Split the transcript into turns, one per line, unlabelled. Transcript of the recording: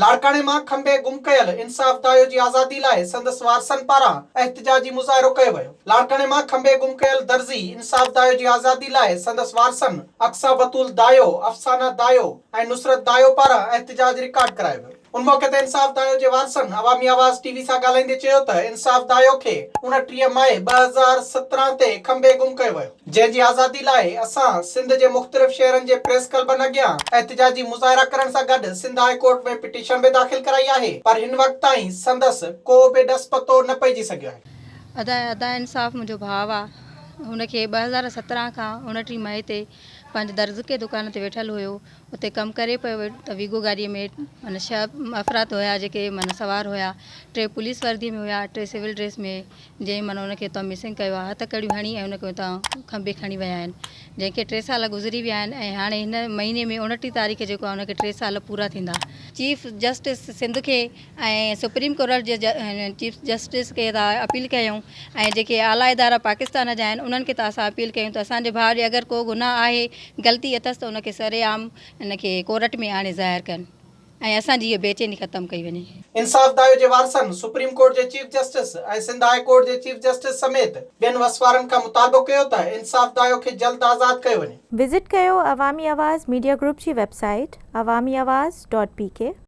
لاڙڪاڻي مان کنڀي گم ڪيل انصاف دايو جي آزادي لاء سندس وارثن پاران احتجاجي مظاهرو ڪيو ويو. لاڙڪاڻي مان کنڀي گم ڪيل درزي انصاف دايو جي آزادي لاء سندس وارثن اقصيٰ بتول دايو، افسانه دايو ۽ نصرت دايو پاران احتجاج رڪارڊ ڪرايو ويو. ان موقعي تي انصاف دايو جي وارثن عوامي آواز ٽي وي سان ڳالهائيندي چيو ته انصاف دايو کي 29 مئي 2017 تي کنڀي گم ڪيو ويو، جنهن جي آزادي لاء اسان سنڌ جي مختلف شهرن جي پريس ڪلبن اڳيان احتجاجي مظاهرا ڪرڻ سان گڏ سنڌ هاء ڪورٽ ۾ پٽيشن به داخل ڪرائي آهي پر هن وقت تائين سندس ڪو به ڏس پتو نه پئجي سگهيو آهي.
ادا ادا انصاف منهنجو ڀاء آ هن کي 2017 کان 29 مئي تي پنهنجي درزڪي دڪان تي ويٺل هيو اتي ڪم ڪري پيو ته ويگو گاڏيء ۾ معنيٰ ڇهه افراد هيا جيڪي معنيٰ سوار هيا ٽي پوليس وردي ۾ هيا ٽي سول ڊريس ۾ جنهن معنيٰ ان کي اتان مسنگ ڪيو آهي هٿ ڪڙيون هڻي ۽ ان کي اتان کنڀي کڻي ويا آهن جنهن کي ٽي سال گذري ويا آهن ۽ هاڻي هن مهيني ۾ 29 تاريخ جيڪو آهي ان کي ٽي سال پورا ٿيندا. چيف جسٽس سنڌ کي ۽ سپريم ڪورٽ جي چيف جسٽس کي ٿا اپيل ڪيون ۽ جيڪي اعليٰ ادارا پاڪستان جا آهن انهن کي ٿا اسان اپيل ڪيون ته اسان جي ڀاء جي اگر ڪو گناهه آهي غلطي اٿس ته ان کي سر عام ان کي ڪورٽ ۾ آڻي ظاهر ڪن ۽ اسان جي هيء بيچيني ختم ڪئي وڃي.
انصاف دايو جي وارثن سپريم ڪورٽ جي chief justice ۽ Sindh high court جي چيف جسٽس سميت ٻين وس وارن کان مطالبو ڪيو ته انصاف دايو کي جلد آزاد ڪيو وڃي.
وزٽ ڪيو عوامي آواز ميڊيا گروپ جي web site Awami Awaz dot P K.